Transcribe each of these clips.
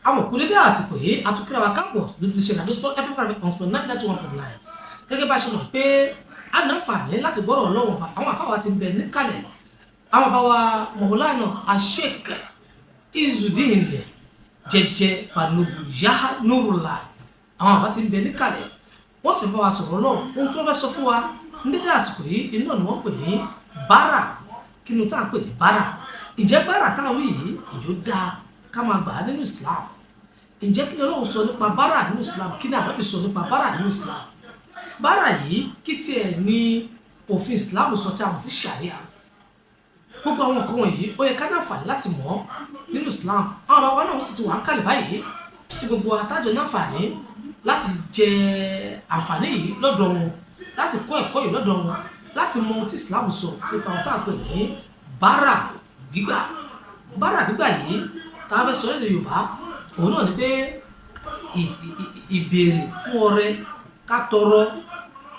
Àwọn òkú dédé àsìkò yìí, atukẹ́rẹ́ wa káàbọ̀ lójú iṣẹ́ Nàdó Sport FM kàrẹ́ ọ̀sán 991.9. Gẹ́gẹ́ bá a ṣe mọ̀ pé a ní àǹfààní láti gbọ́rọ̀ Ọlọ́run ọba, àwọn àfáwà ti ń bẹ níkàlẹ̀, àwọn bá wa Mọ̀wúlánà Asheik Izudeen Jẹjẹ Balógun Yaha Nurula, àwọn àbá ti ń bẹ níkàlẹ̀, wọ́n sì bá wa sọ̀rọ̀ lọ́wọ́. Ohun tí wọ́n fẹ́ sọ fún wa ní dédé àsìkò yìí iná ni wọ́n pè ní bára. Kí ni tá à ń pè ní bára? Ìjẹ́ bára táwọn yìí ìjó dáa ká máa gbà á nínú Islam? Ǹjẹ́ kí ni Ọlọ́run sọ nípa bára nínú Islam? Kí ni Ànábì sọ nípa bára nínú Islam? Bára yìí, kí tiẹ̀ ní òfin Islam sọ tí a mọ̀ sí Sharia? Gbogbo àwọn nǹkan wọ̀nyí, ó yẹ ká ní àǹfààní láti mọ̀ nínú Islam. Àwọn bàbá náà sì ti wà ń kalẹ̀ báyìí tí gbogbo àtàjọ ní àǹfààní láti jẹ àǹfààní yìí lọ́dọ̀ wọn, láti kọ́ ẹ̀kọ́ yìí lọ́dọ̀ wọn, láti mọ ohun tí Islam sọ nípa ohun tá à ń pè ní bára gbígbà. Bára gbígbà yìí tá a fẹ́ sọ lédè Yorùbá, òun náà ni pé ìbéèrè fún ọrẹ, ká tọrọ,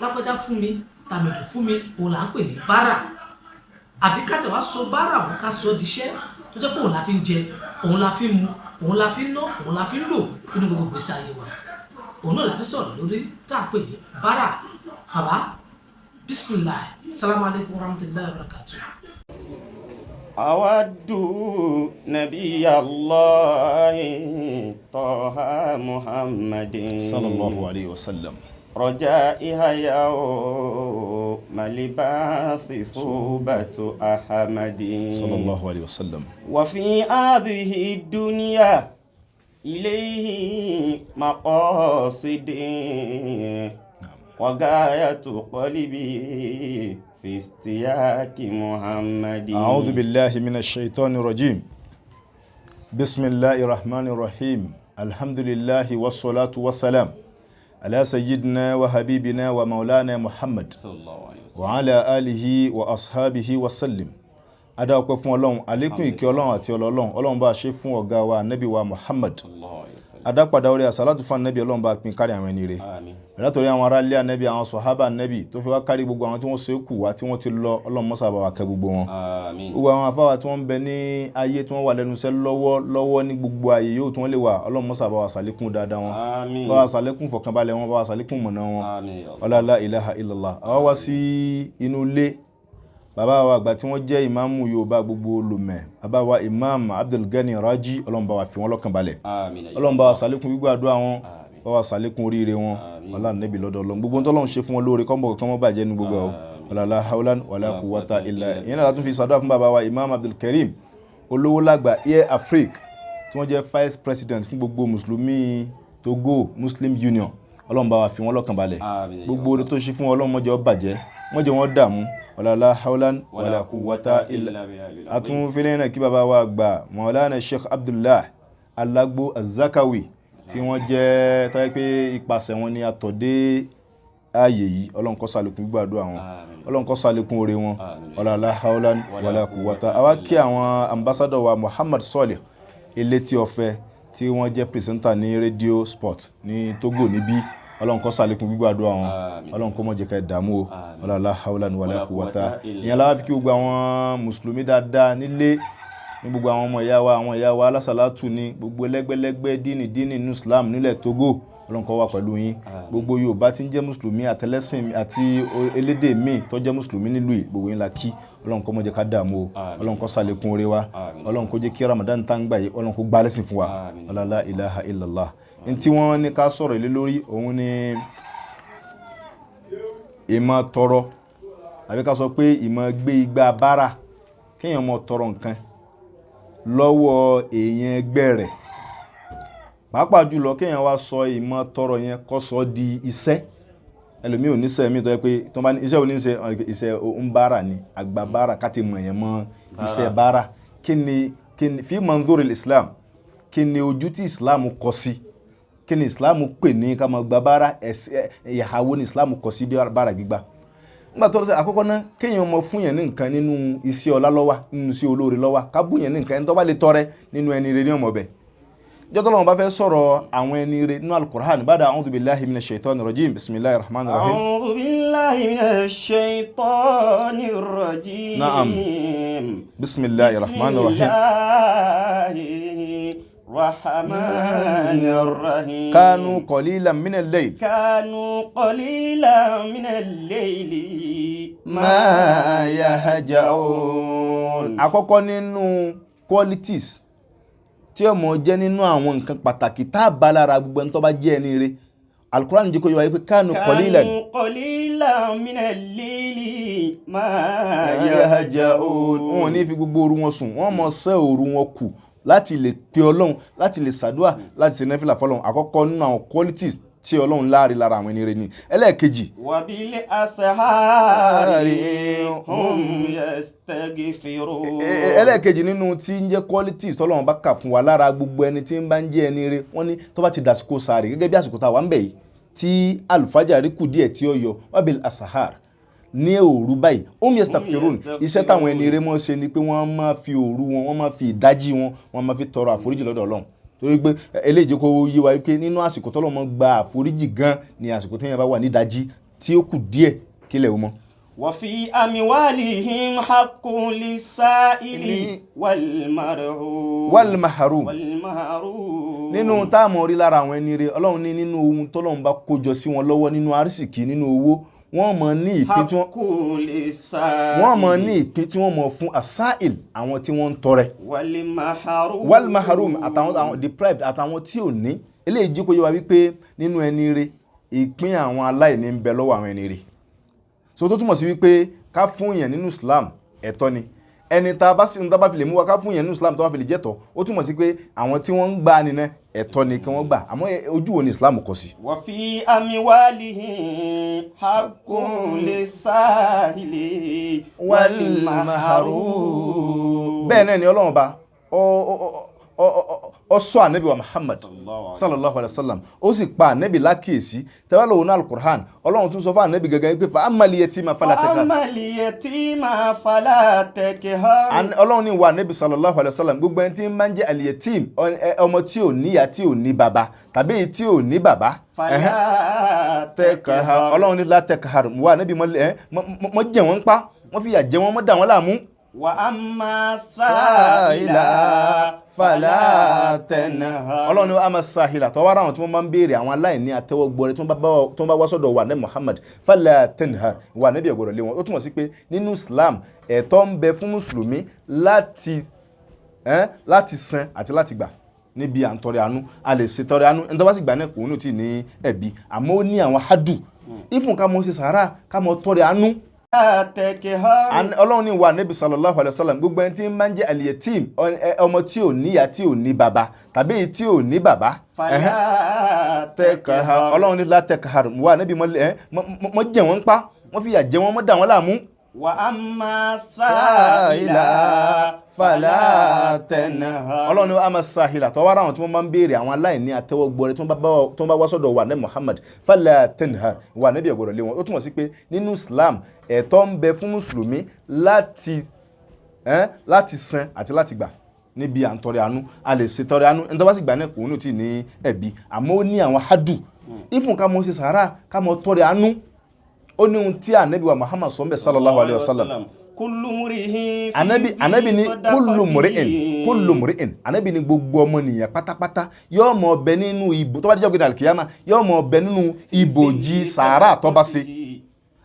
lápẹjá fún mi, tàmẹ̀dù fún mi, òun là ń pè ní bára. Àbí ká tẹ̀ wá sọ bára òun, ká sọ diṣẹ́ tó jẹ́ pé òun la fi ń jẹ, òun la fi ń mu, òun la fi ń ná, òun la fi ń lò nínú gbogbo ìgbésí ayé wa, òun náà la fi sọ̀rọ̀ lórí tá à ń pè ní bára. Bàbá, bisimilahi, salamu alaykum wa rahmatulahi wa barakatuh. أود نبي الله طه محمد صلى الله عليه وسلم. رجائها يوم البعث ثوبة أحمد. صلى الله عليه وسلم. وفي هذه الدنيا إليه مقاصدي وغاية قلبي في اشتياق محمد. أعوذ بالله من الشيطان الرجيم، بسم الله الرحمن الرحيم، الحمد لله والصلاة والسلام على سيدنا وحبيبنا ومولانا محمد صلى الله عليه وسلم. وعلى آله وأصحابه وسلم. Adá ọpẹ́ fún Ọlọ́run, àlékún ìkẹ́ Ọlọ́run àti Ọlọ́run, Ọlọ́run bá ṣe fún ọ̀gá wa, Ànábì wa Muhammad. صلى الله عليه وسلم. Adápadà orí àsálàtù fún Ànábì, Ọlọ́run bá pín kárí àwọn ẹni rẹ̀, آمين. látòrí àwọn ará ilé Ànábì, àwọn sọ̀hábà Ànábì, tó fi wá kárí gbogbo àwọn tí wọ́n ṣe é kù wá tí wọ́n ti lọ. Ọlọ́run mọ́sà bá wa kẹ́ gbogbo wọn. آمين. Gbogbo àwọn afáwà tí wọ́n ń bẹ ní ayé, tí wọ́n wà lẹ́nu iṣẹ́ lọ́wọ́ lọ́wọ́ ní gbogbo ààyè yóò tí wọ́n lè wà, Ọlọ́run mọ́sà bá wa ṣàlékún dáadáa wọn, آمين. bá wa ṣàlékún fọkànbalẹ̀ wọn, bá wa ṣàlékún mọ̀nà wọn. آمين يا الله. Ọlá la ilaha illallah. Àwa wá sí inú ilé bàbá wa àgbà tí wọ́n jẹ́ ìmáàmù Yorùbá gbogbo Lomé, bàbá wa Imam Abdulgani Raji. Ọlọ́run bá wa fi wọ́n lọ́kàn balẹ̀. آمين. Ọlọ́run bá wa ṣàlékún gbígbàdúrà wọn, آمين. bá wa ṣàlékún oríire wọn. Àmín. Ọlá Nẹ́bí lọ́dọ̀ Ọlọ́run, gbogbo tọ́lọ́run ṣe fún wọn lóore, kọ́ńbọ̀ kọ́mọ́ bàjẹ́ ní gbogbo ẹ̀. Ọlá la hawlan wala quwwata illa. Ìyẹn náà látún fi ṣàdúrà fún bàbá wa Imam Abdulkareem Olówólàgbà Air Afrique, tí wọ́n jẹ́ vice president fún gbogbo mùsùlùmí Togo Muslim Union. Ọlọ́run bá wa fi wọ́n lọ́kàn balẹ̀. آمين. Gbogbo oore tó ṣe fún wọn, Ọlọ́run má jẹ́ ó bàjẹ́, má jẹ́ wọ́n dààmú. Ọlá la hawlan wala quwwata illa. Àtúnfẹ́lẹ́ náà kí bàbá wa gbà Maulana Sheikh Abdullah Alagbo Azakawi, tí wọ́n jẹ́ tọ́jú pé ipasẹ̀ wọn ni àtọ̀dé ààyè yìí. Ọlọ́run kó ṣàlékún gbígbàdúrà wọn. آمين. Ọlọ́run kó ṣàlékún oore wọn. Àmín. Ọlá la hawlan wala quwwata. Àwa kí àwọn ambassador wa Muhammad Solih Elétí Ọ̀fẹ́, tí wọ́n jẹ́ presenter ní Radio Sport ní Togo níbí. Ọlọ́run kó ṣàlékún gbígbàdúrà wọn. Àmín. Ọlọ́run kó má jẹ́ ká dààmú o. Àmín. Ọlá la hawlan wala Wala quwwata. quwwata illa. Ìyẹn la wá fi kí gbogbo àwọn mùsùlùmí dáadáa nílé, ní gbogbo àwọn ọmọ ìyá wa, àwọn ìyá wa alásàlátù, ní gbogbo ẹlẹ́gbẹ́lẹ́gbẹ́ díìnì díìnì nínú Islam nílẹ̀ Togo, Ọlọ́run kó wà pẹ̀lú yín. Gbogbo Yorùbá tí ń jẹ́ mùsùlùmí, àtẹlẹ́sìn àti elédè míì tó jẹ́ mùsùlùmí nílùú yìí, gbogbo yín la kí. Ọlọ́run kó má jẹ́ ká dààmú o. Àmín. Ọlọ́run kó ṣàlékún oore wa. Àmín. Ọlọ́run kó jẹ́ kí Ramadan tá ń gbà yìí, Ọlọ́run kó gbà lẹ́sìn fún wa. Àmín. Ọlá la ilaha illallah. N tí wọ́n ní ká sọ̀rọ̀ lé lórí, òun ni ìmọ̀ tọrọ, àbí ká sọ pé ìmọ̀ gbé igbá bára, kéèyàn mọ̀ tọrọ nǹkan lọ́wọ́ èèyàn ẹgbẹ́ rẹ̀, pàápàá jùlọ kéèyàn wá sọ ìmọ̀ tọrọ yẹn, kó sọ di iṣẹ́. Ẹlòmíì ò níṣẹ́ mi tó yẹ pé tó bá ní iṣẹ́ ò ní ṣe, iṣẹ́ ń bára ni, àgbà bára, ká ti mọ̀ yẹn mọ́ iṣẹ́ bára. Kí ni fi manzur Islam? Kí ni ojú tí Islam kọ sí? Kí ni Islam pè ní ká máa gba bára? Ìhàwó ni Islam kọ sí bára gbígbà? Nígbà tó lọ sí àkọ́kọ́ náà, kéèyàn mọ fún yẹn ní nǹkan nínú iṣẹ́ ọlá lọ́wà, nínú iṣẹ́ olóore lọ́wà, ká bù yẹn ní nǹkan. Ẹni tó bá lè tọrẹ nínú ẹni rere ní ọmọ bẹ̀ jọ́tọ̀ lọ́wọ́ bá fẹ́ sọ̀rọ̀ àwọn ẹni rere nínú Al-Qur'an, bada a'udhu billahi minash shaitani rajim, bismillahir rahmanir rahim. أعوذ بالله من الشيطان الرجيم. نعم. bismillahir rahmanir rahim. بسم الله. الرحمن الرحيم. Kanu qalilan minal layl. كانوا قليلا من الليل Ma yahja'un. Àkọ́kọ́ nínú qualities tí ó mọ̀ jẹ́ nínú àwọn nǹkan pàtàkì tá a bá lára gbogbo ẹni tó bá jẹ́ ẹni rere, Al-Qur'an jẹ́ kó yé wa pé kanu qalilan كانوا قليلا من الليل ما yahja'un. Wọn ò ní fi gbogbo òru wọn sùn, wọ́n mọ̀ ṣẹ́ òru wọn kù láti lè pe Ọlọ́run, láti lè ṣàdúà, láti ṣe nẹ́fìlà fọlọ́run. Àkọ́kọ́ nínú àwọn qualities tí Ọlọ́run láàrin lára àwọn ẹni rere ni. Ẹlẹ́ẹ̀kejì, وبالأسحار هم يستغفرون. Ẹlẹ́ẹ̀kejì nínú tí ń jẹ́ qualities tọ́lọ́run bá kà fún wa lára gbogbo ẹni tí ń bá ń jẹ́ ẹni rere, wọ́n ní tó bá ti dàsìkò sàárè, gẹ́gẹ́ bí àsìkò tá a wà ń bẹ̀ yìí tí àlùfájàrí kù díẹ̀ tí ó yọ, wabil asahar, ní òru báyìí, hum yastaghfirun, iṣẹ́ táwọn ẹni rere mọ́ ṣe ni pé wọ́n máa fi òru wọn, wọ́n máa fi ìdájí wọn, wọ́n máa fi tọrọ àforíjì lọ́dọ̀ Ọlọ́run. Torí pé eléyìí jẹ́ kó yé wa pé nínú àsìkò tọ́lọ́run máa gba àforíjì gan ni àsìkò téèyàn bá wà nídàájí tí ó kù díẹ̀ kílẹ̀ ó mọ́. وفي أموالهم حق للسائل والمرعوم wal mahrum. والمحروم. Nínú táàmù orí lára àwọn ẹni rere, Ọlọ́run ní nínú ohun tọ́lọ́run bá kójọ sí wọn lọ́wọ́, nínú arísìkí, nínú owó, wọ́n mọ̀ ní ìpín tí wọ́n حق للسائل wọ́n mọ̀ ní ìpín tí wọ́n mọ̀ fún asail, àwọn tí wọ́n ń tọrẹ, والمحروم wal mahrum, àtàwọn àwọn deprived, àtàwọn tí ò ní. Eléyìí jí kó yé wa wípé nínú ẹni rere, ìpín àwọn aláìní ń bẹ lọ́wọ́ àwọn ẹni rere. So tó túmọ̀ sí wípé ká fún yẹn nínú Islam ẹ̀tọ́ ni. Ẹni tá a bá sì ń tá a bá fi lè mú wa ká fún yẹn nínú Islam tó bá fi lè jẹ́tọ̀, ó túmọ̀ sí pé àwọn tí wọ́n ń gbà nínú ẹ̀tọ́ ni kí wọ́n gbà. Àmọ́ ojú wo ni Islam kọ sí? وفي أموالهم حق للسائل والمحروم. Bẹ́ẹ̀ náà ni Ọlọ́run bá ọ sọ ànábì wa Muhammad sallallahu alayhi wa sallam, ó sì pa ànábì lákìyèsí. Tẹ́wá lòun náà Al-Qur'an, Ọlọ́run tún sọ fún ànábì gẹ́gẹ́ pé fa ammal yatima fala taqhar. فأما اليتيم فلا تقهر. Ọlọ́run ní wa ànábì sallallahu alayhi wa sallam, gbogbo ẹni tí ń máa ń jẹ́ al-yatim, ọmọ tí ò níyà, tí ò ní bàbá, tàbí èyí tí ò ní bàbá, ẹ̀hẹ́n, فلا taqhar. تقهر. Ọlọ́run ní la taqhar, wa ànábì mọ́ jẹ wọ́n pa, wọ́n fìyà jẹ wọ́n, mọ́ dà wọ́n láàmú. وأما السائل sáìlà fala tanhar. Ọlọ́run ní wa ama sáìlà, tọ́wọ́ ara àwọn tí wọ́n máa ń béèrè, àwọn aláìní àtẹ́wọ́gbọ́ rẹ̀ tí wọ́n bá wá sọ́dọ̀ wa ní Muhammad, fala tanhar, wà níbi ẹ̀gbọ́dọ̀ lé wọn. Ó túmọ̀ sí pé nínú Islam, ẹ̀tọ́ ń bẹ fún mùsùlùmí láti san àti láti gbà níbi à ń tọrẹ àánú. A lè ṣe tọrẹ àánú, ẹni tó bá sì gbà náà kò ní tí ní ẹ̀bi, àmọ́ ó ní àwọn hádù ìfún ká mọ̀ ṣe sàárà, ká mọ̀ tọrẹ àánú. فلا تقهر. Ọlọ́run ní wa Ànábì sallallahu alayhi wa sallam, gbogbo ẹni tí ń máa ń jẹ́ al-yatim, ọmọ tí ò níyà, tí ò ní bàbá, tàbí èyí tí ò ní bàbá, ẹ̀hẹ́n, فلا taqhar. تقهر. Ọlọ́run ní la taqhar, wa Ànábì mọ́ jẹ wọ́n pa, wọ́n fìyà jẹ wọ́n, mọ́ dà wọ́n láàmú. وأما السائل sáìlà fala tanhar. Ọlọ́run ní wa ama sáìlà, tọ́wọ́ ara àwọn tí wọ́n máa ń béèrè, àwọn aláìní àtẹ́wọ́gbọ́ rẹ̀ tí wọ́n bá wá sọ́dọ̀ wa ní Muhammad, fala tanhar, wa Ànábì ẹ̀gbọ́dọ̀ lé wọn. Ó túmọ̀ sí pé nínú Islam, ẹ̀tọ́ ń bẹ fún mùsùlùmí láti san àti láti gbà níbi à ń tọrẹ àánú. A lè ṣe tọrẹ àánú, ẹni tó bá sì gbà náà kò ní tí ní ẹ̀bi, àmọ́ ó ní àwọn hádù ìfún ká mọ̀ ṣe sàárà, ká mọ̀ tọrẹ àánú. Ó ní ohun tí ànábì wa Muhammad sọ ń bẹ̀ sallallahu alayhi wa sallam. كل امرئ في Anabi ní kullu mri'in, kullu mri'in, anabi ní gbogbo ọmọnìyàn pátápátá yóò mọ ọbẹ nínú ibò tó bá dijọ́ gbẹdẹ alikiyama, yóò mọ ọbẹ nínú ibòji sàárà tó bá ṣe,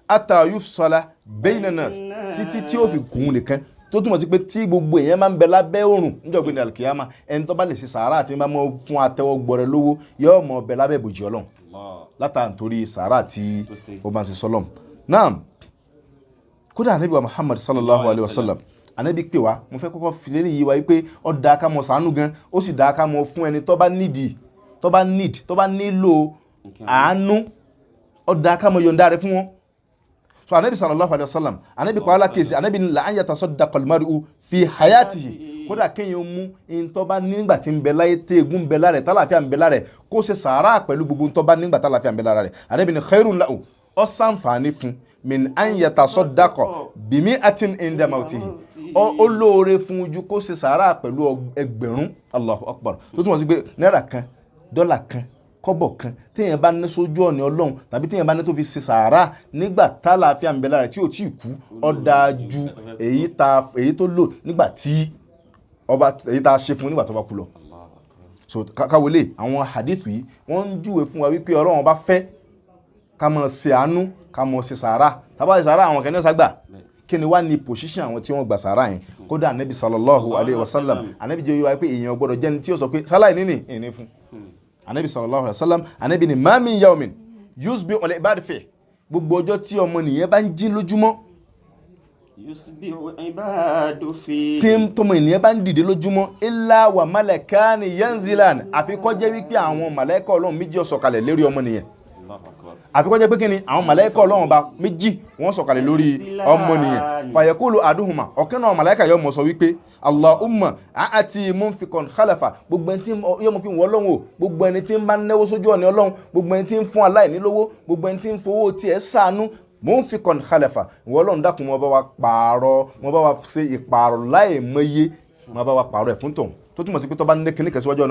ata yufsala bayna nas, títí tí ó fi kún nìkan. Tó túmọ̀ sí pé tí gbogbo èèyàn máa ń bẹ lábẹ́ òrùn níjọ́ gbẹdẹ alikiyama, ẹni tó bá lè ṣe sàárà àti máa mọ fún atẹ́wọ́gbọrẹ lówó yóò mọ ọbẹ lábẹ́ ibòji Ọlọ́run látà nítorí sàárà tí ó bá ń ṣe sọlọ́m náà. Kódà anabi wa Muhammad sallallahu alayhi wa sallam, anabi pè wá. Mo fẹ́ kọ́kọ́ fi lérí yìí wá wípé ó dáa ká mọ ṣàánú gan, ó sì dáa ká mọ fún ẹni tó bá nídìí, tó bá need, tó bá nílò àánú, ó dáa ká mọ yọ̀ǹda rẹ̀ fún wọn. So anabi sallallahu alayhi wa sallam, anabi pa alákèsí, anabi ní la an yatasaddaqa al-mar'u fi hayatihi, kódà kéèyàn mú in tó bá nígbà tí ń bẹ láyé, téegun ń bẹ lára rẹ̀, tálàfíà ń bẹ lára rẹ̀, kó ṣe sàárà pẹ̀lú gbogbo in tó bá nígbà tálàfíà ń bẹ lára rẹ̀, anabi ní khairun lahu, ó ṣàǹfààní fún, min an yatasaddaqa bimi'atin inda mautihi, ó lóore fún ju kó ṣe sàárà pẹ̀lú 1000. Allahu akbar. Tó túmọ̀ sí pé náírà kan, dọ́là kan, kọ́bọ̀ kan téèyàn bá ní sójú ọ̀nà Ọlọ́run, tàbí téèyàn bá ní tó fi ṣe sàárà nígbà tálàáfíà ń bẹ lára rẹ̀ tí ò tí ì kú, ó dáa ju èyí tó lò nígbà tí ọba, èyí tá a ṣe fún nígbà tó bá kú lọ. So káwọlé àwọn hadith yìí, wọ́n ń júwe fún wa wípé Ọlọ́run bá fẹ́ ká máa ṣe àánú, ká máa ṣe sàárà. Tá bá ṣe sàárà, àwọn kan ní ọ̀sà gbà. Kí ni wá ní position àwọn tí wọ́n gbà sàárà yẹn? Kódà anabi sallallahu alayhi wa sallam, anabi jẹ́ wíwá pé èèyàn gbọ́dọ̀ jẹ́ni tí ó sọ pé sáláì níní ìní fún. Anabi sallallahu alayhi wa sallam, anabi ni ma min yawmin yusbihu al-ibad fi, gbogbo ọjọ́ tí ọmọ nìyẹn bá ń jí lójúmọ́, yusbihu ibadu fi. Tí tọmọ ènìyàn bá ń dìde lójúmọ́, illa wa malakani yanzilan, àfi kó jẹ́ wípé àwọn màláíkà Ọlọ́run méjì ó sọ̀kalẹ̀ lérí ọmọ nìyẹn. Àfi kó jẹ́ pé kíni, àwọn màláíkà Ọlọ́run bá méjì wọ́n sọ̀kalẹ̀ lórí ọmọ nìyẹn. Fàyẹ̀kúlù àdúhùmá, ọ̀kẹ́ náà màláíkà yóò mọ̀ sọ wípé Allahumma àti munfikon khalafa, gbogbo ẹni tí yóò mọ̀ pé wọ́n Ọlọ́run o, gbogbo ẹni tí ń bá náwó sójú ọ̀nà Ọlọ́run, gbogbo ẹni tí ń fún aláìní lówó, gbogbo ẹni tí ń fowó tiẹ̀ ṣàánú, munfikon khalafa, ìwọ Ọlọ́run dákun, mo bá wa pààrọ̀, mo bá wa ṣe ìpààrọ̀ láì mọye, mo bá wa pààrọ̀ ẹ̀ fún tòun. Tó túmọ̀ sí pé tó bá ní kíní kan síwájú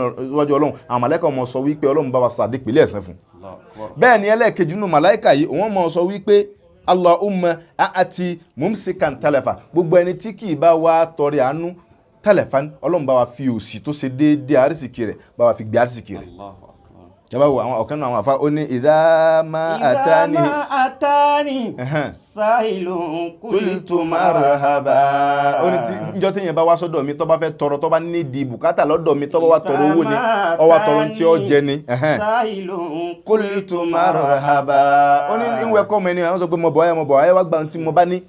Ọlọ́run, àwọn màláíkà mọ̀ sọ wípé Ọlọ́run bá wa sàdípìlẹ̀ ẹ̀san fún. Bẹ́ẹ̀ ni ẹlẹ́ẹ̀kejì nínú màláíkà yìí, òun mọ̀ sọ wípé Allahumma àti mumsikan talafa, gbogbo ẹni tí kì í bá wa tọrẹ àánú talafan, Ọlọ́run bá wa fi òsì tó ṣe déédéé àrísìkì rẹ̀ bá wa fi gbé àrísìkì rẹ̀. Jọba wo àwọn ọ̀kan náà àwọn àfa, ó ní idha ma atani. Idha ma atani sa'ilun qultu marhaba. Ó ní tí njọ́ téèyàn bá wá sọ́dọ̀ mi, tó bá fẹ́ tọrọ, tó bá nídìí bùkátà lọ́dọ̀ mi, tó bá wá tọrọ owó ni, ó wá tọrọ tí ó jẹ ni. Sa'ilun qultu marhaba. Ó ní ìwé kọ́ mọ ẹni àwọn sọ pé mo bọ̀ ẹ́, mo bọ̀ ẹ́, wá gba ohun tí mo bá ní.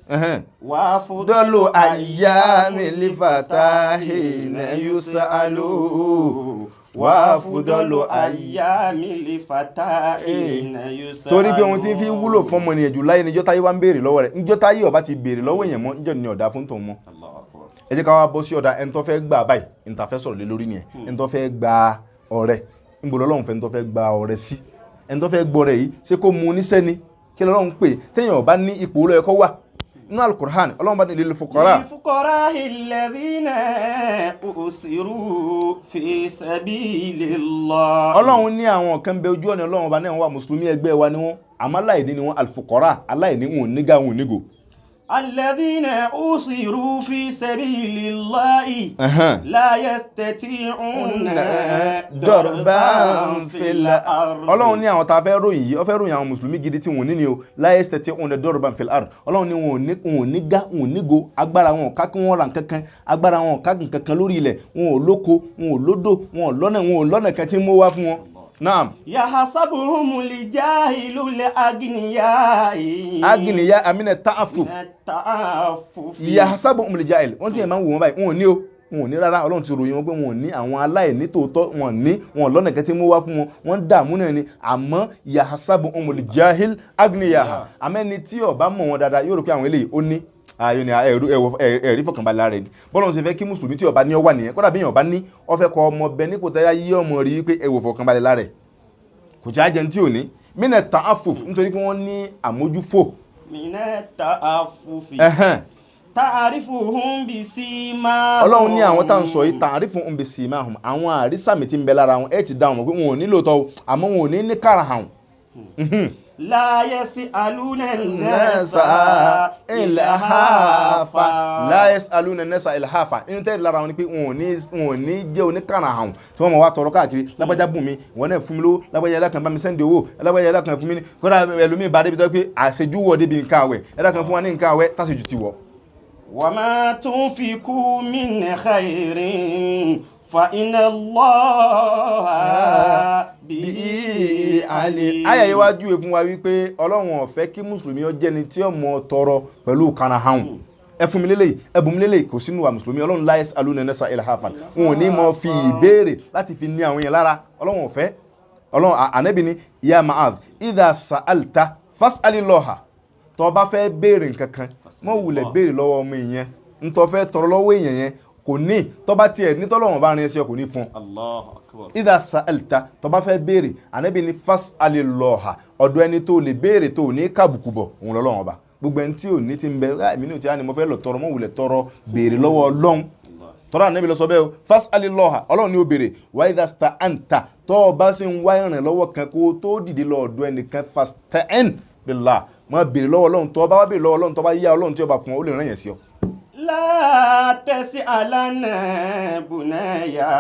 Dọ́lù ayyami lifatahina yus'alu wà fúdọ́lù ayyami lifatahina yus'alu. Torí bí ohun tí ń fi wúlò fún ọmọ ènìyàn jù láyé níjọ́ táyé wá ń béèrè lọ́wọ́ rẹ̀, níjọ́ táyé ọba ti béèrè lọ́wọ́ èèyàn mọ́, níjọ́ ni ọ̀dà fún tòun mọ́. Ẹ jẹ́ ká wá bọ́ sí ọ̀dà ẹni tó fẹ́ gbà báyìí, ẹni tó fẹ́ sọ̀rọ̀ lé lórí nìyẹn, ẹni tó fẹ́ gba ọrẹ. Níbo lọ́lọ́run fẹ́ ẹni tó fẹ́ gba ọrẹ sí? Ẹni tó fẹ́ gbọ́ rẹ̀ yìí, ṣé kó mu oníṣẹ́ ni? Kí lọ́lọ́run pè téèyàn ọba ní ipò ló yẹ kó wà nínú Al-Qur'an? Ọlọ́run bá ní lil fuqara. Lil fuqara alladhina usiru fi sabilillah. Ọlọ́run ní àwọn kan bẹ ojú ọ̀nà Ọlọ́run ọba náà wà, mùsùlùmí ẹgbẹ́ wa ni wọ́n, àmọ́ aláìní ni wọ́n. Al-fuqara, aláìní, wọn ò ní ga, wọn ò ní go. Alladhina usiru fi sabilillahi la yastati'una darban fil ard. Ọlọ́run ní àwọn tá a fẹ́ ròyìn yìí, ó fẹ́ ròyìn àwọn mùsùlùmí gidi tí wọ́n ní ni o, la yastati'una darban fil ard. Ọlọ́run ní wọn ò ní gá, wọn ò ní go, agbára wọn ò ká kí wọ́n ra nǹkankan, agbára wọn ò ká nǹkankan lórí ilẹ̀, wọn ò lóko, wọn ò lódò, wọn ò lọ́nà, wọn ò lọ́nà kan tí ń mú wá fún wọn. Naam. Yahasabuhumul jahilul agniyai. Agniya amina ta'affuf. Ta'affuf. Yahasabuhumul jahil. Wọ́n ti yẹn máa ń wò wọ́n báyìí, wọn ò ní o, wọn ò ní rárá. Ọlọ́run ti ròyìn wọn pé wọn ò ní, àwọn aláìní tòótọ́, wọn ò ní, wọn ò lọ́nà kan tí mú wá fún wọn, wọ́n ń dààmú náà ni. Àmọ́ yahasabuhumul jahil agniya. Àmẹ́ni tí ó bá mọ̀ wọn dáadáa yóò rò pé àwọn eléyìí ó ní ayọ̀ ni ẹ̀rí fọkànbalẹ̀ rẹ̀. Bọ́lá ń ṣe fẹ́ kí mùsùlùmí tí ó bá ní ọ wà nìyẹn. Kódà bí èèyàn bá ní, ó fẹ́ kọ ọmọ bẹ nípò táyà yí ọmọ rí pé ẹ̀wò fọkànbalẹ̀ lára rẹ̀, kò já jẹun tí ò ní. Mina ta'affuf, nítorí pé wọ́n ní àmójúfò. Mina ta'affuf. Ta'arifuhum bisimahum. Ọlọ́run ní àwọn tá à ń sọ yìí, ta'arifuhum bisimahum, àwọn àrísàmì tí ń bẹ lára wọn, ẹ ti dá wọn mọ̀ pé wọn ò ní lóòótọ́ o, àmọ́ wọn ò ní ní kárahàn. La yas'aluna an-nasa ilhafa. La yas'aluna an-nasa ilhafa. Inú tẹ́lẹ̀ lára wọn ni pé wọn ò ní jẹ́ oníkàràhàn tí wọ́n mọ̀ wá tọrọ káàkiri. Lágbájá bùn mi, ìwọ náà fún mi lówó, lágbájá ẹ̀dá kan bá mi sẹ́ndì owó, lágbájá ẹ̀dá kan fún mi ní. Kódà ẹlòmíì bá débi tó pé àṣejù wọ̀ débi nǹkan àwẹ̀, ẹ̀dá kan fún wa ní nǹkan àwẹ̀ tàṣejù ti wọ̀. Wa ma tunfiqu min khairin fa inna Allaha bihi alim. Àyà yìí wá júwe fún wa wípé Ọlọ́run ò fẹ́ kí mùsùlùmí ó jẹ́ni tí ó mọ tọrọ pẹ̀lú karahàn. Ẹ fún mi lélẹ̀, ẹ bùn mi lélẹ̀, kò sínú wa mùsùlùmí. Ọlọ́run la yas'aluna nasa ilhafan, wọn ò ní mọ fi ìbéèrè láti fi ní àwọn yẹn lára. Ọlọ́run ò fẹ́. Ọlọ́run Ànábì ní ya Ma'adh idha sa'alta fas'alillaha. Tó bá fẹ́ béèrè nǹkan kan, mọ́ wulẹ̀ béèrè lọ́wọ́ ọmọ ìyẹn, ntọ́ fẹ́ tọrọ lọ́wọ́ èèyàn yẹn kò ní, tó bá tiẹ̀ ní tọ́lọ́run bá rin ẹsẹ̀ kò ní fún. Allahu Akbar. Idha sa'alta, tó bá fẹ́ béèrè, Ànábì ní fas'alillaha, ọ̀dọ̀ ẹni tó lè béèrè tó ní kàbùkù bọ̀, òun lọ́lọ́run ọba. Gbogbo ẹni tí ò ní ti ń bẹ, èmi ní ò tí a ní mo fẹ́ lọ tọrọ, mọ́ wulẹ̀ tọrọ, béèrè lọ́wọ́ Ọlọ́run. Tọ́lá Ànábì lọ sọ bẹ́ẹ̀ o, fas'alillaha, Ọlọ́run ni ó béèrè. Wa idha sta'anta, tó o bá sì ń wá ìrànlọ́wọ́ kan kó o tó dìde lọ ọ̀dọ̀ ẹnìkan, fasta'in billah, má béèrè lọ́wọ́ Ọlọ́run. Tó bá wá béèrè lọ́wọ́ Ọlọ́run, tó bá yá Ọlọ́run tí ó bá fún ọ, ó lè rán yẹn sí ọ. La tas'alanna bunaya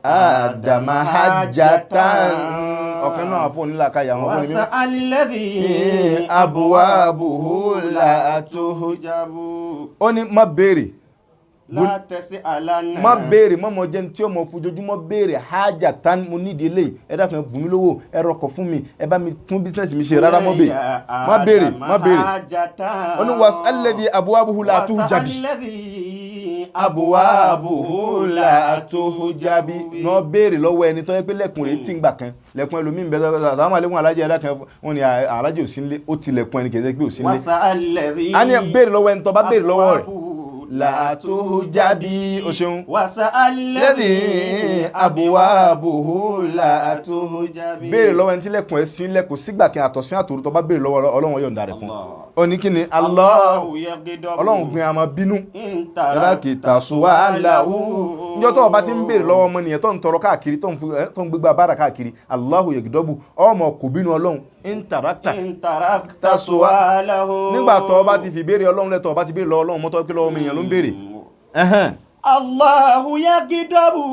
Adama hajatan. Ọ̀kan náà fún onílàkàyà àwọn fún onímọ̀. Was'alilladhi Abwabuhu la tuhjabu. Ó ní má béèrè. La tas'alanna. Má béèrè mọ́mọ́ jẹ́ ní tí ó mọ̀ fojoojúmọ́ béèrè hajatan mo nídìí eléyìí, ẹ dákun ẹ bùn mí lówó, ẹ rọkọ̀ fún mi, ẹ bá mi tún bísínẹ́sì mi ṣe, rárá mọ́ béèrè, má béèrè, má béèrè. Ó ní was'alilladhi abwabuhu la tuhjabi. Abwabuhu la tuhjabi. Náà béèrè lọ́wọ́ ẹni tó yẹ pé lẹ́kùn rẹ̀ tí ń gbà kan, lẹ́kùn ẹlòmíì ń bẹ lọ́wọ́ sàlámù alẹ́kùn alájẹ ẹ̀dá kan, wọ́n ní alájẹ ò sí nílé, ó ti lẹ́kùn ẹni kì í ṣe pé ò sí nílé. A ní béèrè lọ́wọ́ ẹni tó bá béèrè lọ́wọ́ rẹ̀. La tuhjabi. O ṣeun. Was'alilladhi abwabuhu la tuhjabi. Béèrè lọ́wọ́ ẹni tí lẹ́kùn ẹ̀ sí lẹ́kùn sígbà kí àtọ̀sí àtòrú tó bá béèrè lọ́wọ́ Ọlọ́run yọ̀ǹda rẹ̀ fún. Ó ní kí ni Allah Ọlọ́run gbin àmọ́ bínú. Rákìtà su'alahu. Níjọ́ tó o bá ti ń béèrè lọ́wọ́ ọmọnìyàn tó ń tọrọ káàkiri tó ń gbégbá bára káàkiri, Allahu yagdabu, ọmọ kò bínú Ọlọ́run. Intarakta su'alahu. Nígbà tó o bá ti fi béèrè Ọlọ́run lẹ́tọ̀ o bá ti béèrè lọ́wọ́ Ọlọ́run mọ́tọ́ pé lọ́wọ́ ọmọ èèyàn ló ń béèrè. Allahu yagdabu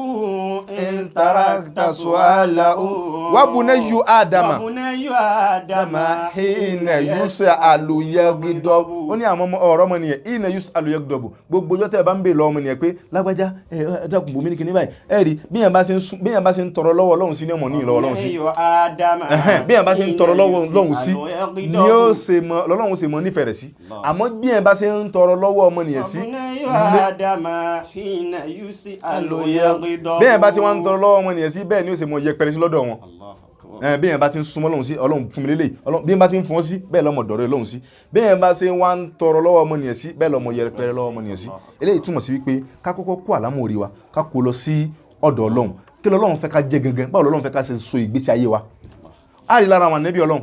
intarakta su'alahu. Wa bunayyu Adama. Wa bunayyu Adama hina yus'alu yagdabu. Ó ní àwọn ọ̀rọ̀ ọmọnìyàn hina yus'alu yagdabu. Gbogbo ọjọ́ tẹ́ ẹ bá ń béèrè lọ́wọ́ ọmọnìyàn pé lágbájá ẹ dákun bùnmí ní kinní báyìí, ẹ rí bí yẹn bá ṣe ń tọrọ lọ́wọ́ Ọlọ́run sí ní ọmọ níyì lọ́wọ́ Ọlọ́run sí. Bí yẹn bá ṣe ń tọrọ lọ́wọ́ Ọlọ́run sí ni ó ṣe mọ lọ́lọ́run ṣe mọ nífẹ̀ẹ́ rẹ̀ sí. Àmọ́ bí yẹn bá ṣe ń tọrọ lọ́wọ́ ọmọnìyàn sí. Bí yẹn bá ti wá ń tọrọ lọ́wọ́ ọmọnìyàn sí bẹ́ẹ̀ ni ó ṣe mọ yẹpẹrẹ sí lọ́dọ̀ wọn. Bí yẹn bá ti ń súnmọ́ Ọlọ́run sí, Ọlọ́run fún mi lélẹ̀, bí yẹn bá ti ń fún ọ sí bẹ́ẹ̀ lọ́mọ dọ̀rẹ́ Ọlọ́run sí. Bí yẹn bá ṣe wá ń tọrọ lọ́wọ́ ọmọnìyàn sí bẹ́ẹ̀ lọ́mọ yẹpẹrẹ lọ́wọ́ ọmọnìyàn sí. Eléyìí túmọ̀ sí wípé ká kọ́kọ́ kó àlámọ̀rí wa ká kó lọ sí ọ̀dọ̀ Ọlọ́run. Kí lọ́lọ́run fẹ́ ká jẹ́ gangan, báwo lọ́lọ́run fẹ́ ká ṣe so ìgbésí ayé wa. Á rí lára àwọn ànábì Ọlọ́run,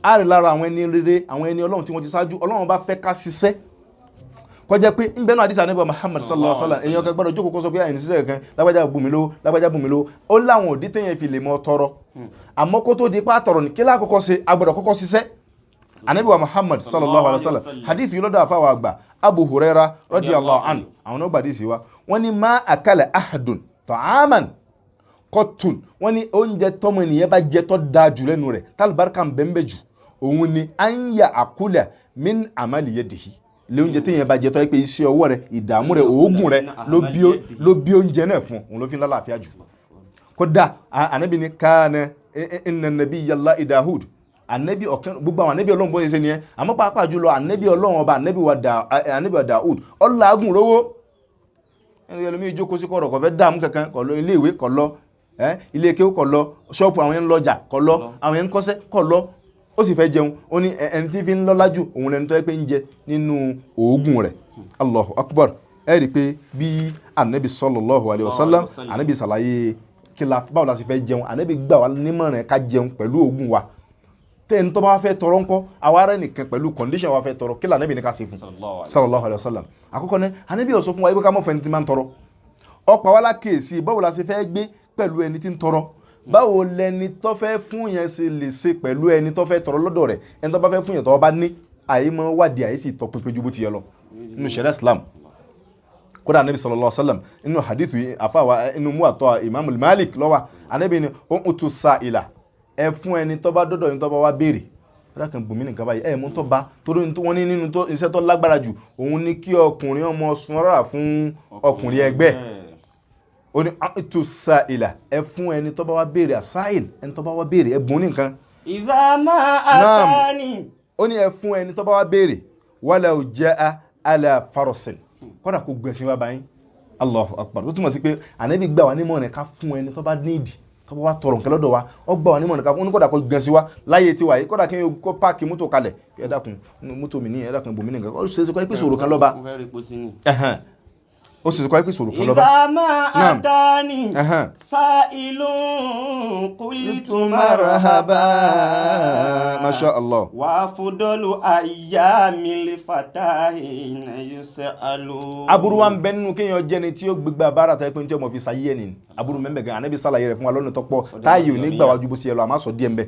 á rí lára àwọn ẹni rere, àwọn ẹni Ọlọ́run tí wọ́n ti ṣáájú. Ọlọ́run bá fẹ́ ká ṣiṣẹ́ kọjá pé ń bẹnu àdìsá nípa Muhammad sallallahu alaihi wasallam, èèyàn kan gbọ́dọ̀ jókòó kó sọ pé àyìn sísẹ kan lágbájá bùn mí lówó, lágbájá bùn mí lówó. Ó láwọn òdí téèyàn fi lè mọ tọrọ, àmọ́ kó tó di pa tọrọ ní kí lákòókò ṣe, a gbọ́dọ̀ kọ́kọ́ ṣiṣẹ́. Ànábì wa Muhammad sallallahu alaihi wasallam, hadith yìí lọ́dọ̀ àfáwà àgbà Abu Huraira radiyallahu anhu, àwọn náà gbàdí sí wa, wọ́n ní ma akala ahadun ta'aman qattun, wọ́n ní oúnjẹ tọmọ ènìyàn bá jẹ tó dáa jù lẹ́nu rẹ̀ tálùbáríkà ń bẹ́ẹ̀ jù, òun ni an ya'kula min amali yadihi, lé oúnjẹ téèyàn bá jẹ tó yẹ pé iṣẹ́ ọwọ́ rẹ̀, ìdààmú rẹ̀, òógùn rẹ̀ ló bí oúnjẹ náà fún òun ló fi ń lálàáfíà jù. Kódà ànábì ní káàní inna nabiyyallahi Dawud, ànábì ọ̀kan gbogbo àwọn ànábì Ọlọ́run bó ṣe ṣe nìyẹn, àmọ́ pàápàá jùlọ ànábì Ọlọ́run ọba ànábì wa Dawud ọ̀làgùn rówó. Ẹni ẹlòmíì jókòó sí kọ̀rọ̀ kò fẹ́ dààmú kankan, kò lọ ilé ìwé kò lọ, ilé kéwú kò lọ, ṣọ́ọ̀pù àwọn yẹn ń lọjà kò lọ, àwọn yẹn ń kọ́ṣẹ́ kò lọ, ó sì fẹ́ jẹun. Ó ní ẹni tí fi ń lọ́lá jù òun lẹni tó yẹ pé ń jẹ nínú òógùn rẹ̀. Allahu Akbar. Ẹ rí i pé bí anabi sallallahu alayhi wa sallam, anabi ṣàlàyé kí la báwo la sì fẹ́ jẹun, anabi gbà wá nímọ̀ràn ká jẹun pẹ̀lú òógùn wa. Tẹ́ni tó bá fẹ́ tọrọ ńkọ́, àwa ará nìkan pẹ̀lú condition wa fẹ́ tọrọ, kí la anabi ní ká ṣe fún sallallahu alayhi wa sallam. Àkọ́kọ́ ní anabi ó sọ fún wa ibi ká mọ̀ fẹ́ni tí máa ń tọrọ, ọ̀pọ̀ wa la kíyèsí báwo la ṣe fẹ́ gbé pẹ̀lú ẹni tí ń tọrọ, báwo lẹni tó fẹ́ fún yẹn ṣe lè ṣe pẹ̀lú ẹni tó fẹ́ tọrọ lọ́dọ̀ rẹ̀. Ẹni tó bá fẹ́ fún yẹn tó bá ní àyè mọ́ wádìí àyè sì tọpinpin ju bó ti yẹ lọ nínú ṣẹ̀ríà Islam. Kódà anabi sallallahu alaihi wasallam nínú hadith yìí àfàwà inú mú àtọ́ Imam Malik lọ́wọ́, anabi ni ó ń tu sa ìlà, ẹ fún ẹni tó bá dọ́dọ̀ ẹni tó bá wá béèrè rákàn bùnmí nìkan báyìí ẹ mú tó bá torí wọ́n ní nínú iṣẹ́ tó lágbára jù òun ni kí ọkùnrin ọmọ sun rárá fún ọkùnrin ẹgbẹ́. Ó ní tó sa ìlà, ẹ fún ẹni tó bá wá béèrè, àsáìl ẹni tó bá wá béèrè ẹ bùn ní nǹkan. Idha ma atani. Ó ní ẹ fún ẹni tó bá wá béèrè walau jaa ala farasin, kódà kó gbẹ̀sìn wá báyìí. Allahu Akbar. Ó túmọ̀ sí pé ànábì gbà wá nímọ̀ràn ká fún ẹni tó bá nídìí, tó bá wá tọrọ nǹkan lọ́dọ̀ wa, ó gbà wá nímọ̀ràn ká fún ní kódà kó gbẹ̀sìn wá láyé tiwa yìí, kódà kí n kó páàkì mọ́tò kalẹ̀, ẹ dákun mọ́tò mi ní, ẹ dákun bòmí nìkan, ó ṣe é ṣe kọ́ ẹ pé sòrò kan lọ́ba, ó sì kọ́ pé sòrò kan lọ́ba. Idha ma atani sa'ilun qultu marhaba. Masha Allah. Wa afdalu ayyamil fatahi yus'alu. Aburú wa ń bẹ nínú kéèyàn jẹ́ ni tí ó gbégbá bára tó yẹ pé ní tí ọmọ fi sayé ẹni. Aburú mẹ́mbẹ̀ gan, Ànábì sàlàyé rẹ̀ fún wa lọ́nà tó pọ̀, táyì ò ní gbà wájú bó ṣe yẹ lọ, àmọ́ sọ díẹ̀ ń bẹ.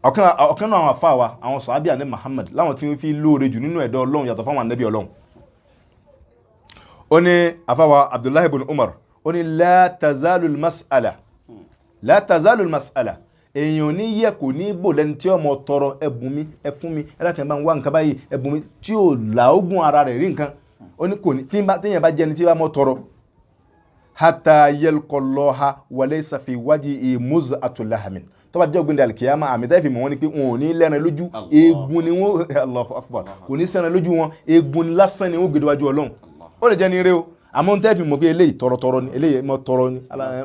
Ọ̀kan náà àwọn àfa wa, àwọn sàhábì Ànábì Muhammad, láwọn tí wọ́n fi lóore jù nínú ẹ̀dọ́ Ọlọ́run yàtọ̀ fáwọn ànábì Ọlọ́run. Ó ní àfáwà Abdullahi ibn Umar, ó ní la tazalul mas'ala, la tazalul mas'ala, èèyàn ní yẹ kò ní bò lẹ́ni tí ọmọ tọrọ ẹbùn mi, ẹ fún mi, ẹ dákẹ́ bá ń wá nǹkan báyìí, ẹbùn mi, tí ò làógùn ara rẹ̀ rí nǹkan. Ó ní kò ní tíyẹn bá jẹni tí bá mọ́ tọrọ, hata yalqallaha wa laysa fi wajhihi muz'atu lahamin, tó bá jẹ́ ògbìn alikiyama, àmì táyì fi mọ̀ wọ́n ni pé wọn ò ní lẹ́ran lójú, eegun ni wọ́n, Allahu akbar, kò ní sẹ́ran lójú wọn, eegun lásán ni wọ́n gbé déwájú Ọlọ́run. Ó lè jẹ́ ní eré o, àmọ́ ń tẹ́ fi mọ̀ pé eléyìí tọrọtọrọ ni, eléyìí mọ́ tọrọ ni,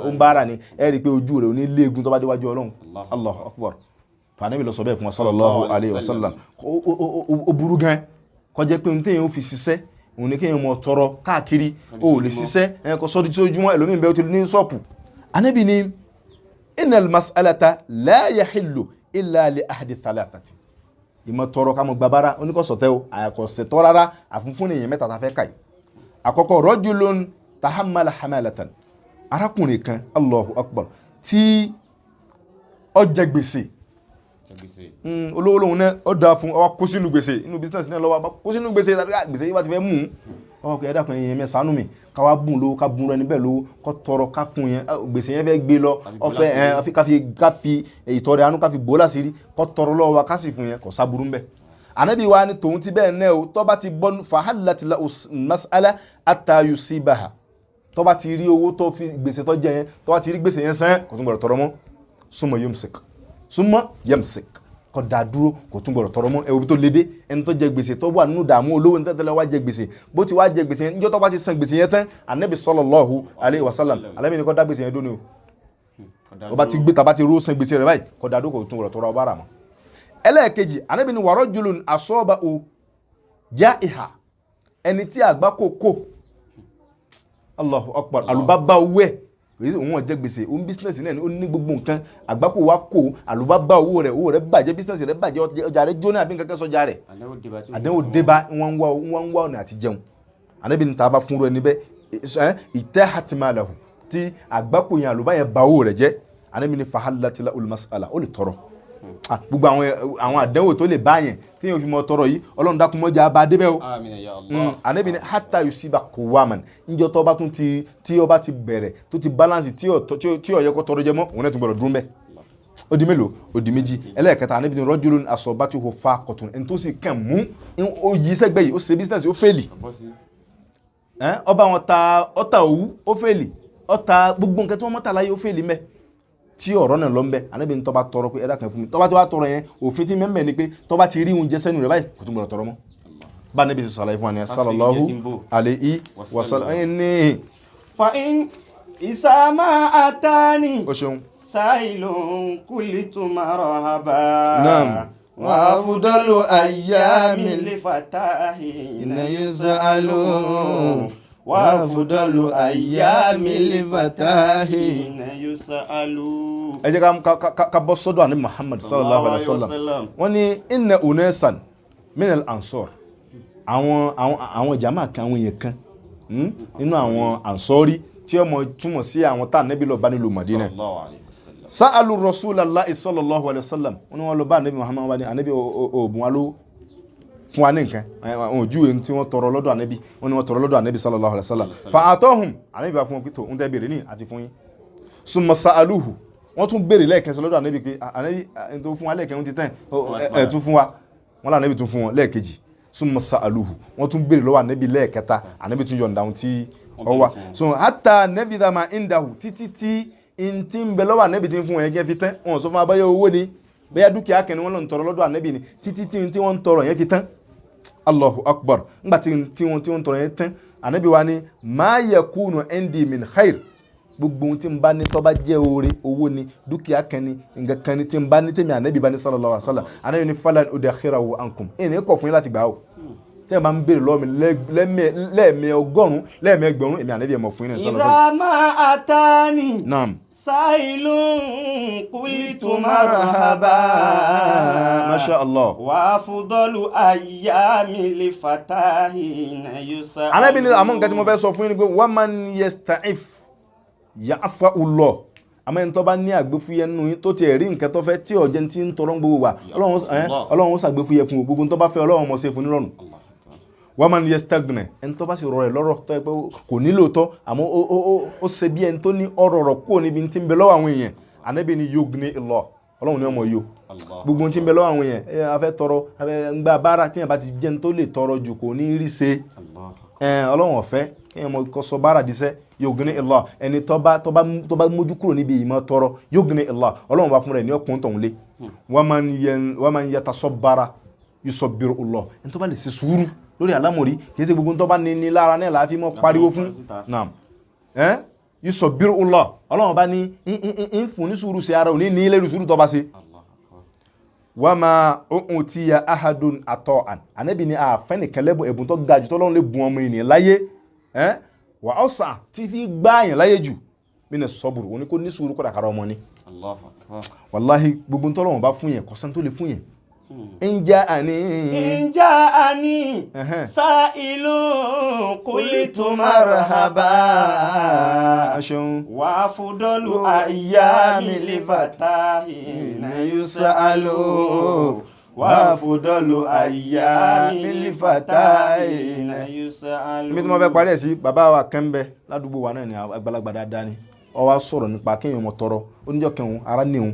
ó ń bára ni, ẹ rí i pé ojú rẹ̀ ò ní léegun tó bá déwájú Ọlọ́run. Allahu akbar. Fànẹ́bí lọ sọ bẹ́ẹ̀ fún wa sallallahu alayhi wa sallam. Ó burú gan kó jẹ́ pé ohun téèyàn ó fi ṣiṣẹ́ òun ni kéèyàn mọ̀ tọrọ káàkiri, ó lè ṣiṣẹ́ ẹ̀ kó sọ́dún tí ojúmọ́ ẹlòmíín bẹ́ẹ̀ ó ti ní ṣọ́ọ̀pù. Ànábì ni innal mas'alata la yahillu illa li ahadi thalathati. Ìmọ̀ tọrọ ká mọ̀ gbabara oníkọ̀sọ̀tẹ́ o, àkọsẹ̀tọ́ rárá, àfúnfún èèyàn mẹ́ta ta fẹ́ kàyí. Àkọ́kọ́, rajulun tahammala hamalatan, arákùnrin kan, Allahu akbar, tí ó jẹ gbèsè, olówó lòun náà ó dáa fún ọwọ́ kó sínú gbèsè inú business náà lọ́wọ́ kó sínú gbèsè, gbèsè yìí bá ti fẹ́ mú ọwọ́ kò ẹ̀dá kan yẹn mẹ́ ṣàánú mi, ká wá bùn lówó, ká bùn rẹ níbẹ̀ lówó, kó tọrọ ká fún yẹn, gbèsè yẹn fẹ́ gbé lọ, ọfẹ́ ẹ ká fi ìtọrẹ àánú ká fi bò láṣìírí, kó tọrọ lọ́wọ́ wa ká sì fún yẹn, kò sábúrú ńbẹ̀. Ànábì wa ni tòun ti bẹ́ẹ̀ náà o, tó bá ti bọ́ fahallat lahu mas'ala hatta yusibaha, tó bá ti rí owó tó fi gbèsè tó jẹ yẹn, tó bá ti rí gbèsè yẹn sẹ́n, kò tún gbọdọ̀ tọrọ mọ́. Summa yumsik, summa yamsik, kó dá dúró, kò tún gbọdọ̀ tọrọ mọ́. Ẹ wo bí tó lédè, ẹni tó jẹ gbèsè tó wà nínú dààmú olówó ní tẹ́tẹ́lẹ̀ wá jẹ gbèsè, bó ti wá jẹ gbèsè yẹn, níjọ́ tó bá ti san gbèsè yẹn tán, Ànábì sallallahu alayhi wa sallam, Ànábì ní kó dá gbèsè yẹn dúró ni o, ó bá ti gbé tàbá ti rú san gbèsè rẹ̀ báyìí, kó dá dúró, kò tún gbọdọ̀ tọrọ ọba rà mọ́. Ẹlẹ́ẹ̀kejì, Ànábì ní wa rajulun asabahu ja'iha, ẹni tí àgbá kò kò, Allahu akbar, àlùbábá owó ẹ̀, òun ọ̀jẹ̀ gbèsè, òun bísínẹ́sì náà ni ó ní gbogbo nǹkan, àgbákò wa kò, àlùbábá owó rẹ̀, owó rẹ̀ bàjẹ́, bísínẹ́sì rẹ̀ bàjẹ́, ọjà rẹ̀ jóná àbí nǹkan kan sọjà rẹ̀, àdánwò débá, wọ́n ń wá ọ̀nà àti jẹun. Ànábì ní tá bá fún ẹni bẹ́ẹ̀ itahat malahu, tí àgbákò yẹn àlùbá yẹn ba owó rẹ̀ jẹ́, Ànábì ní fahallat lahul mas'ala, ó lè tọrọ gbogbo àwọn àdánwò tó lè bá yẹn tí yóò fi mọ tọrọ yìí, Ọlọ́run dákun mọ́jà bá débẹ̀ o. Ànábì ní hatta yusiba quwaman, níjọ́ tó bá tún ti tí ó bá ti bẹ̀rẹ̀ tó ti balance tí ó yẹ kó tọrọ jẹ mọ́, òun náà tún gbọdọ̀ dúró mbẹ́. Ó di mélòó? Ó di méjì. Ẹlẹ́ẹ̀kẹta, Ànábì ní rajulun asabatuhu faqatun, ẹni tó sì kàn mú ó yí sẹ́gbẹ́ yìí, ó ṣe business ó fẹ́ẹ̀lì, ọba wọn ta ọta òwú ó fẹ́ẹ̀lì, ọta gbogbo nǹkan tí wọ́n mọ́ta láyé ó fẹ́ẹ̀lì mẹ́, tí ọ̀rọ̀ náà lọ ń bẹ. Ànábì ní tó bá tọrọ pé ẹ̀dá kan fún mi, tó bá ti wá tọrọ yẹn, òfin tí mẹ́mẹ́ ni pé tó bá ti rí oúnjẹ sẹ́nu rẹ̀ báyìí, kò tún gbọdọ̀ tọrọ mọ́. Bá Ànábì sọ ṣàlàyé fún wa ní sallallahu alayhi wa sallam. Ní. Fa in isama atani. O ṣeun. Sailun kulitu marhaba. Naam. Wa afdalu ayyami li fatahi inna yus'alu. Wa afdalu ayyami li fatahi inna yus'alu. Ẹ jẹ́ ká bọ́ sọ́dọ̀ àní Muhammad sallallahu alayhi wa sallam. Wọ́n ní inna unasan minal ansor, àwọn jama kan, àwọn èèyàn kan nínú àwọn ansori tí ó mọ̀ túmọ̀ sí àwọn tá Ànábì lọ bá nílùú Madina. Sa'alu Rasulallahi sallallahu alayhi wa sallam, wọ́n ní wọ́n lọ bá Ànábì Muhammad, wọ́n ní Ànábì òògùn wa ló fún wa ní nǹkan, àwọn ojú ẹni tí wọ́n tọrọ lọ́dọ̀ Ànábì, wọ́n ní wọ́n tọrọ lọ́dọ̀ Ànábì sallallahu alayhi wa sallam. Fa'atahum, Ànábì bá fún wọn pé tó ń tẹ́ bèrè ní àti fún yín. Summa sa'aluhu, wọ́n tún béèrè lẹ́ẹ̀kẹsọ lọ́dọ̀ Ànábì pé Ànábì tó fún wa lẹ́ẹ̀kẹ́ ń ti tán ẹ̀ tún fún wa, wọ́n lá Ànábì tún fún wọn lẹ́ẹ̀kejì. Summa sa'aluhu, wọ́n tún béèrè lọ́wọ́ Ànábì lẹ́ẹ̀kẹta, Ànábì tún yọ̀ǹda ohun tí ó wà. So hatta nafidha ma indahu, títí tí n ti ń bẹ lọ́wọ́ Ànábì ti ń fún wọn yẹn fi tán, wọn sọ fún abáyọ owó ni bẹ́ẹ̀ dúkìá kẹ́ni wọ́n lọ ń tọrọ lọ́dọ̀ Ànábì ni, títí tí n tí wọ́n ń tọrọ yẹn fi tán. Allahu akbar. Ńgbà tí wọ́n ń tọrọ yẹn tán, Ànábì wa ni ma yakunu indi min khair, gbogbo ohun tí n bá ní tó bá jẹ́ oore, owó ni, dúkìá kan ni, nǹkan kan ni tí n bá ní tèmi Ànábì bá ní sallallahu alaihi wasallam, Ànábì ní falan udakhirahu ankum, ẹ̀yìn kọ̀ fún yín láti gbà ó. Tẹ́ ẹ máa ń béèrè lọ́wọ́ mi lẹ́ẹ̀mẹ́ 100 lẹ́ẹ̀mẹ́ 1000, èmi Ànábì ẹ̀ mọ̀ fún yín ní sallallahu alaihi wasallam. Idha ma atani. Naam. Sailun qultu marhaba. Masha Allah. Wa afdalu ayyami li fatahi yus'alu. Ànábì ní àmọ́ nǹkan tí mo fẹ́ sọ fún yín ni pé wa man yasta'if ya'fa Allah, àmọ́ ẹni tó bá ní àgbéfúyẹ́ nínú yín tó ti rí nǹkan tó fẹ́ tí ọ̀jẹ̀ ti ń tọrọ gbogbo wa, Ọlọ́run ó ṣàgbéfúyẹ́ fún gbogbo tó bá fẹ́, Ọlọ́run mọ̀ ṣe fún nírọ̀rùn. Wa man yastaghni, ẹni tó bá sì rọrẹ̀ lọ́rọ̀ tó yẹ pé kò nílò tọ́, àmọ́ ó ṣe bí ẹni tó ní ọ̀rọ̀ rọ̀ kúrò níbi tí ń bẹ lọ́wọ́ àwọn èèyàn. Ànábì ni yughni Allah, Ọlọ́run ni ọmọ yó gbogbo tí ń bẹ lọ́wọ́ àwọn èèyàn. Ẹ afẹ́ tọrọ, afẹ́ ń gba bára, tí yẹn bá ti jẹ́ ní tó lè tọrọ jù kò ní rí ṣe. Ọlọ́run ọ̀fẹ́ kéèyàn mọ kó sọ bára díṣẹ́. Yughni Allah, ẹni tó bá mójú kúrò níbi ìmọ̀ tọrọ, yughni Allah, Ọlọ́run bá fún rẹ̀ ní ọkùnrin tọ̀hún lé. Wa man yatasabbara yusabbiru Allah, ẹni tó bá lè ṣe sùúrù lórí àlámọ̀rí, kì í ṣe gbogbo tó bá ní lára náà láàfin mọ́ pariwo fún. Naam, yusabbiru Allah, Ọlọ́run bá ní ń fún ní sùúrù ṣe ara òní ní ilé sùúrù tó bá ṣe. Wa ma u'tiya ahadun ata'an, Ànábì ní àfẹ́nìkan lẹ́bùn ẹ̀bùn tó ga jù tọ́lọ́run lè bùn ọmọ ènìyàn láyé, wà á sà tí fi gbá àyàn láyé jù mí sọ́bùrù, òní kò ní sùúrù kọ́dà kára ọmọ ni. Wàláhì gbogbo tọ́lọ́run bá fún yẹn kò sẹ́ni tó lè fún yẹn. In ja'ani sa'ilun qultu marhaba wa afdalu ayyami li fatahi yus'alu wa afdalu ayyami li fatahi yus'alu. Mi tí mo fẹ́ parí ẹ̀ sí, bàbá wa kẹ́ńbẹ́ ládùúgbò wa náà ni, àgbàlagbà dáadáa ni. Ó wá sọ̀rọ̀ nípa kéèyàn mọ̀ tọrọ, oníjọ́ kẹhùn ara ní òun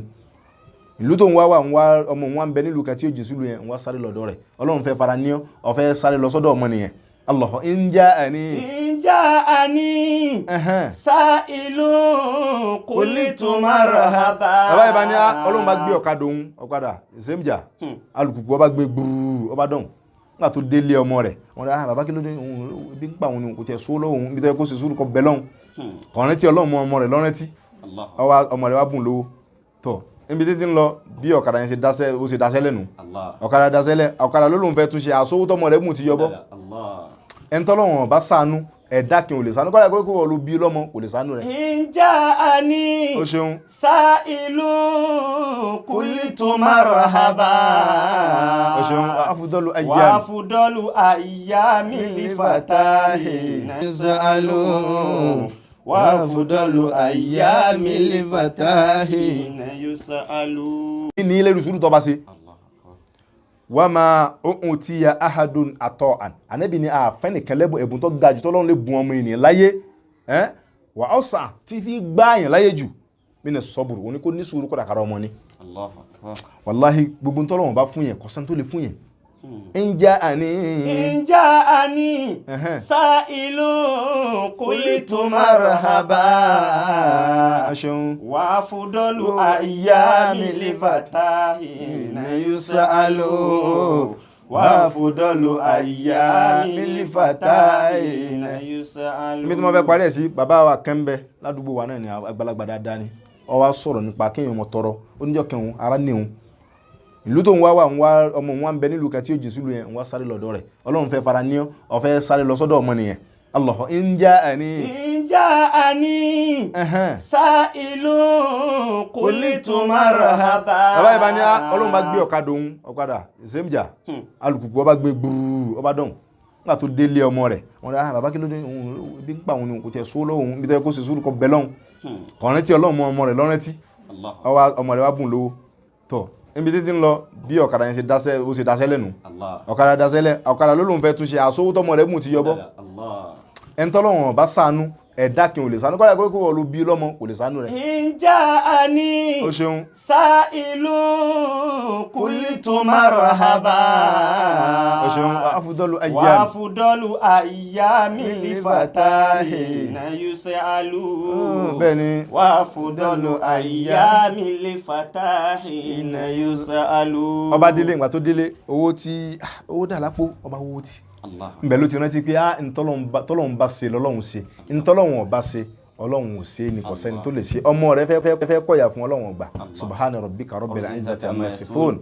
ìlú tó ń wá wà ń wá ọmọ òun wá ń bẹ nílùú kan tí ó jìn sílùú yẹn, ń wá sáré lọ́dọ̀ rẹ̀. Ọlọ́run fẹ́ fara ní ọ fẹ́ sáré lọ sọ́dọ̀ ọmọ nìyẹn. Allah ń já àní. ń já àní sa'ilun qultu marhaba. Bàbá yìí bá ní Ọlọ́run bá gbé ọ̀kadà òun, ọ̀kadà ìsèmjà alùpùpù ọba gbé gbúrú ọba dọ̀hún. Nígbà tó délé ọmọ rẹ̀, wọn dá bàbá kí ló dé, òun ibi ń pa òun ni kò tiẹ̀ sówó lọ́wọ́ òun, ibi tó yẹ kó ṣe sùúrù kọ bẹ lọ́hùn. Kọ̀ọ̀rẹ́ntì Ọlọ́run ọmọ rẹ̀ lọ́rẹ́ntì, ọmọ rẹ̀ wá bùn lówó tọ̀. Níbi títí ń lọ bí ọ̀kadà yẹn ṣe dáṣẹ́, ó ṣe dáṣẹ́ lẹ́nu, ọ̀kadà dáṣẹ́ lẹ́, ọ̀kadà ló lóun fẹ́ tún ṣe àsówó tọmọ rẹ̀ mú ti yọbọ́. Ẹni tọ́lọ́run bá ṣàánú ẹ̀dá kí n ò lè ṣàánú, kọ́lá kó wọ́n ló bí lọ́mọ kò lè ṣàánú rẹ̀. In ja'ani sa'ilun qultu marhaba. O ṣeun. Afdalu ayyami wa afdalu ayyami li fatahi yus'alu wa afdalu ayyami li fatahi yus'alu. Ní ilé sùúrù tó bá ṣe. Wa ma u'tiya ahadun ata'an, Ànábì ní àfẹ́nìkan lẹ́bùn ẹ̀bùn tó ga jù tọ́lọ́run lè bùn ọmọ ènìyàn láyé, wà á sà tí fi gbá àyàn láyé jù mí sọ́bùrù, òní kò ní sùúrù kọ́dà kára ọmọ ni. Wàláhì gbogbo tọ́lọ́run bá fún yẹn kò sẹ́ni tó lè fún yẹn. ń ja'ani sa'ilun qultu marhaba wa afdalu ayyami li fatahi yus'alu wa afdalu ayyami li fatahi yus'alu. Mi tí mo fẹ́ parí ẹ̀ sí, bàbá wa kẹ́ńbẹ́ ládùúgbò wa náà ni, àgbàlagbà dáadáa ni. Ó wá sọ̀rọ̀ nípa kéèyàn mọ̀ tọrọ, oníjọ́ kẹhùn ara ní òun ìlú tó ń wá wà ń wá ọmọ òun wá ń bẹ nílùú kan tí ó jìn sílùú yẹn, ń wá sáré lọ́dọ̀ rẹ̀. Ọlọ́run fẹ́ fara ní ọ fẹ́ sáré lọ sọ́dọ̀ ọmọ nìyẹn. Allah ń já àní. ń já àní sa'ilun qultu marhaba. Bàbá yìí bá ní Ọlọ́run bá gbé ọ̀kadà òun, ọ̀kadà ìsèmjà alùpùpù ọba gbé gbúrú ọba dọ̀hún. Nígbà tó délé ọmọ rẹ̀, wọn dá bàbá kí ló dé, òun ibi ń pa òun ni kò tiẹ̀ sówó lọ́wọ́ òun, ibi tó yẹ kó ṣe sùúrù kọ bẹ lọ́hùn. Kọ̀ọ̀rẹ́ntì Ọlọ́run ọmọ rẹ̀ lọ́rẹ́ntì, ọmọ rẹ̀ wá bùn lówó tọ̀. Níbi títí ń lọ bí ọ̀kadà yẹn ṣe dáṣẹ́, ó ṣe dáṣẹ́ lẹ́nu, ọ̀kadà dáṣẹ́ lẹ́, ọ̀kadà ló lóun fẹ́ tún ṣe àsówó tọmọ rẹ̀ mú ti yọbọ́. Ẹni tọ́lọ́run bá ṣàánú ẹ̀dá kí n ò lè ṣàánú, kọ́lá kó wọ́n ló bí lọ́mọ kò lè ṣàánú rẹ̀. ń ja'ani sa'ilun qultu marhaba. O ṣeun. Afdalu ayyami wa afdalu ayyami li fatahi yus'alu. Bẹ́ẹ̀ni. Wa afdalu ayyami li fatahi yus'alu. Ọba délé, ìgbà tó délé owó tí owó dà lápò, ọba owó tí nbẹ ló ti rántí pé ah ntọ́lọ́hún bá ṣe lọ́lọ́hún ṣe, ntọ́lọ́hún ọba ṣe Ọlọ́hun ò ṣe ni, kò sẹ́ni tó lè ṣe. Ọmọ rẹ fẹ́ kọ̀yà fún Ọlọ́hun ọgbà. Subhana rabbika rabbil izzati amma yasifun.